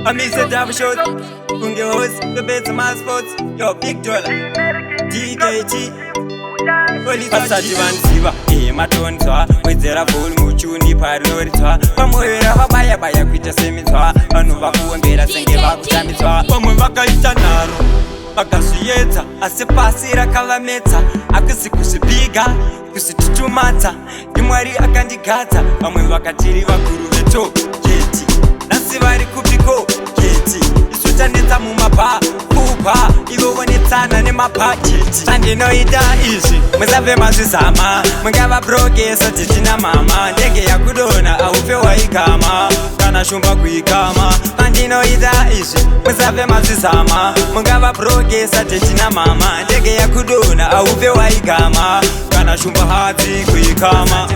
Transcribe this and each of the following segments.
Amise double shot kunge hosi tobetsa masports. Yo, big dollar DKT. Vasati vanziva ehe matonzwa, wedzera volume tune parinoridzwa. Pamwoyo ravabaya baya kuita seminzwa, vanhu vakuombera senge vakutambidzwa. Vamwe vakaita nharo vakazviedza, asi pasi rakavametsa. Akusi kuzvipiga kuzvitutumadza, ndiMwari akandigadza. Vamwe vakatiri vakuru veto geti, nhasi vari kupiko geti? Isu tanetsa mumabha kupa, ivo vonetsana nemabhajeti. Zvandinoita izvi musabve mazvizama, mungava broke titina mama. Ndege yakudonha aufe waikama, kana shumba kuikama. Pandinoita izvi musabve mazvizama, mungava broke titina mama. Ndege yakudonha aufe waikama, kana shumba hadzi kuikama.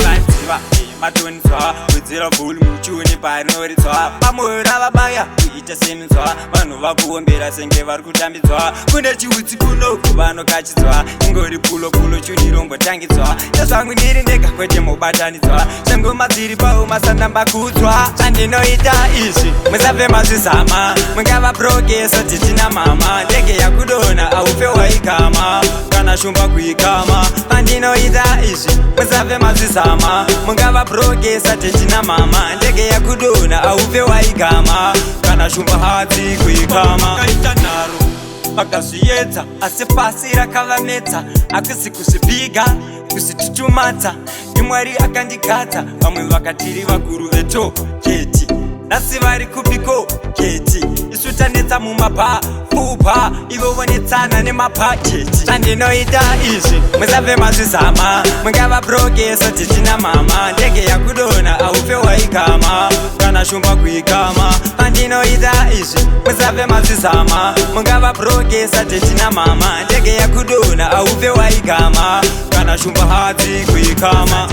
Matonzwa, wedzera volume tune parinoridzwa. Pamwoyo ravabaya kuita seminzwa, vanhu vakuombera senge vari kutambidzwa. Kune chiutsi kunoku vanokachidzwa, ingori pulo pulo tune rombotangidzwa. Chezvangu ndiri ndega kwete mubatanidzwa, sengoma dziri pao masandambakudzwa. Zvandinoita izvi musabve mazvizama, mungava broke titina mama. Ndege yakudonha aufe waikama, kana shumba kuikama. Pandinoita izvi musabve mazvizama, mungava broke titina mama. Ndege yakudonha aufe waikama, kana shumba hadzi kuikama. Kaita nharo vakazviedza, asi pasi rakavametsa. Akusi kuzvipiga kuzvitutumadza, ndiMwari akandigadza. Vamwe vakatiri vakuru veto geti, nhasi vari kupiko geti? Isu tanetsa mumabha kupa, ivo vonetsana nemabhajeti. Zvandinoita izvi musabve mazvizama, mungava broke titina mama. Ndege yakudonha aufe waikama, kana shumba kuikama. Pandinoita izvi musabve mazvizama, mungava broke titina mama. Ndege yakudonha aufe waikama, kana shumba hadzi kuikama.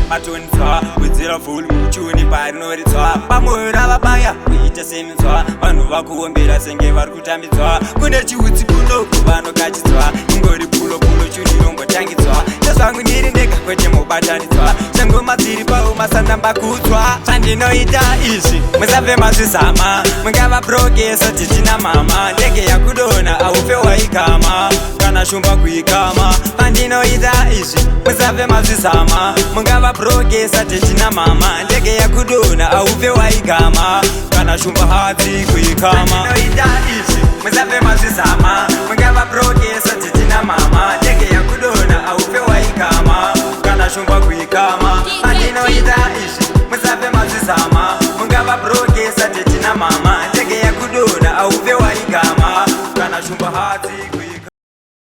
Matonzwa, wedzera volume tune parinoridzwa. Pamwoyo ravabaya kuita seminzwa, vanhu vakuombera senge vari kutambidzwa. Kune chiutsi kunoku vanokachidzwa, ingori pulo pulo tune rombotangidzwa. Chezvangu ndiri ndega kwete mubatanidzwa, sengoma dziri pao masandambakudzwa. Zvandinoita izvi musabve mazvizama, mungava broke titina mama. Ndege yakudonha aufe waikama, kana shumba kuikama. Pandinoita izvi musabve mazvizama, mungava broke titina mama. Ndege yakudonha aufe waikama, kana shumba hadzi kuikama. Pandinoita izvi musabve mazvizama, mungava broke titina mama. Ndege yakudonha aufe waikama, kana shumba kuikama. Pandinoita izvi musabve mazvizama, mungava broke titina mama. Ndege yakudonha aufe waikama, kana shumba hadzi.